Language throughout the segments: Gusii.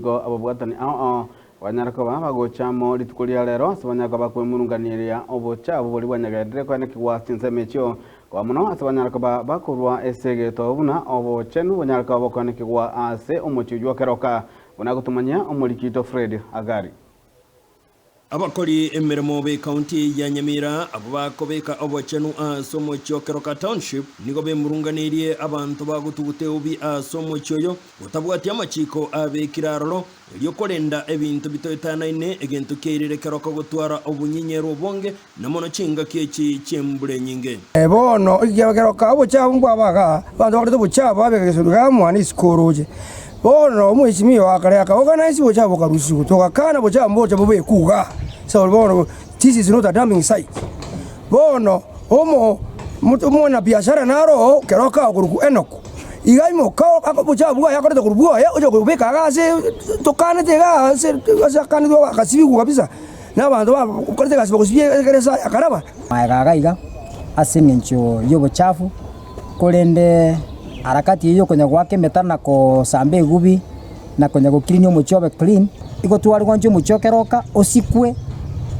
Nigo ababwatani ao ao banyare koba bagocha amo rituko ria rero ase banyare koba bakwemurunganeria obochabu boria bwanyagenderire koenekigwa ase chinsemo echio, koba mono ase banyare koba bakorwa ase egeto buna obochenu bonyare koba bokoenekigwa ase omochie oyio o keroka, buna agotomanyia omoriki oito Fred Agari. Abakori emeremo b'ecounty ya Nyamira abwo bakobeka obochenu ase omochie o Keroka Township nigo bemurunganeirie abanto bagotuguta eubi ase omochie oyo gotabwati amachiko abekire aroro erio korenda ebinto bitoetanaine egento kiairire Keroka gotwara obunyinyeru obonge na mono chingaki echi chi'embura enyinge. Bono ekiagera obochafu mbwaba igaa, abanto bakorete obochafu babeka egesuri igaa mwane isiko oroche. Bono omweshimiwa akare akaorganize obochafu bokarusigwa, togakana obochafu mbocha bobekwe igaa, so bono this is not a dumping site. Bono omo omwanabiashara naro oo ekero akorokwa Enock, iga aimoka obochafu bwaye akorete korwa bwoye ocha kobeka igaa ase tokanete igaa ase ase akanetwe agasibigwa kabisa. Na abanto bakorete egasi bagosibia egeresa akaraba. Magega iga iga ase engencho y'obochafu, korende harakati eyio yokonya goaka emetaro na kosamba egubi, na konya goclean omochie obe clean, igo tware gwancha omochie okeroka osikwe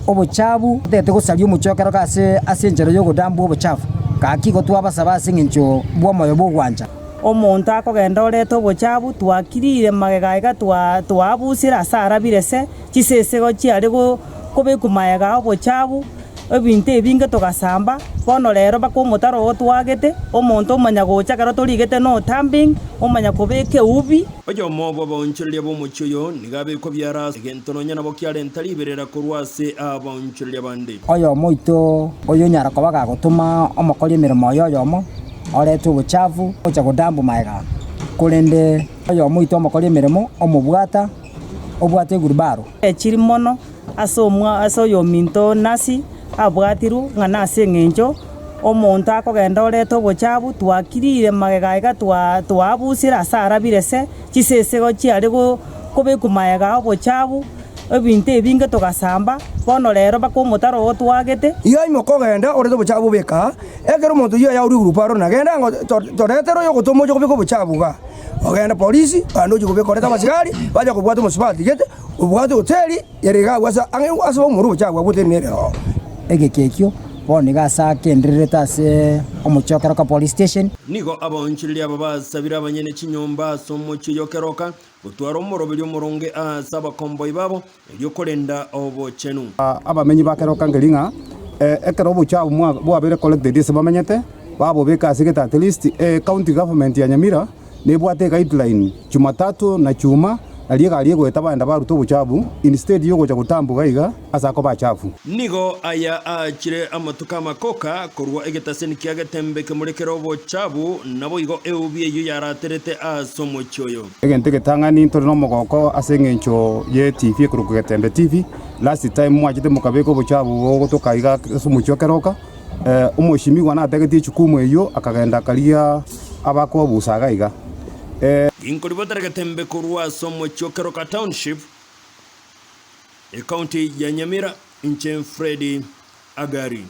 obochafu, totagete gosaria omochie okeroka ase ase enchera ya ogodambua obochafu, gaki igo twabasaba ase eng'encho bwa omoyo bwa ogwancha. Omonto akogenda orete obochafu, twakirire magega iga twa twaabusire ase arabire se, chisesego chiare go kobekwa magega obochafu, ebinto ebinge togasamba, bono rero mpaka omotaro oo twagete, omonto omanya gocha ekero torigete no dumping, omanya kobeka eubi. Oyomo bw'abaonchoreria b'omochie oyo nigo abekwa biara ase egento nonya nabo kiarenta riberera korwa ase abaonchoreria bande. Oyomo oito oyonyara koba gagotoma omokori emeremo oye oyomo, orete obochafu gocha godambu magega, korende oyomo oito omokori emeremo omobwata, obwate egurubaro. Echiri mono ase omwa ase oyominto Nasi abwatirwe ng'a nase eng'encho omonto akogenda orete obochafu, twakirire magega iga twa twaabusire ase arabire se, chisesego chiare go kobekwa magega obochafu. Ebinto ebinge togasamba, bono rero mpaka omotaro oo twagete. Iga imoka ogende orete obochafu bobeke aa, ekero omonto oyio ayaurwe iguru aro nagende ang'o toretere oyogotoma oche kobeka obochafu igaa. Ogende polisi naende ochie kobeka orete abasigari bache kobwata omosubati gete, obwate hoteli ere iga agwo ase ang'e ase baumore obochafu abwo hoteli nere oo. Egeka ekio bono iga ase akendererete ase omochie o Keroka Police Station. Nigo abaonchoreria aba basabire abanyene chinyomba ase omochie oyo o Keroka Gotwara omoroberio omoronge aase abakomboi babo, erio korenda obochenu. Abamenyi ba keroka nkeri ng'a ekero obochafu bwabeire collected ase bamenyete, babobeka ase gete at least county government ya Nyamira nebwate eguideline Jumatatu na Juma nario egari egoeta bagenda baruta obochafu instead yogocha gotambuga iga ase akoba achafu. Nigo aya aachire amatuko amakoka korwa egetaseni kia getembe kemorekere obochafu, naboigo eubi eyio yaraterete ase omochie oyo. Egento egetang'ani ntore nomogooko ase engencho ye TV ekorokwa Getembe TV, last time mwachete mokabeka obochafu bogotoka iga ase omochie o Keroka, omoshimiwa nategetie echukumu eyio akagenda akarigia abakoabusa iga iga. Ginkoribotera Getembe korwa ase omochie o Keroka Township, Ekaunti ya Nyamira, inche Fred Agari.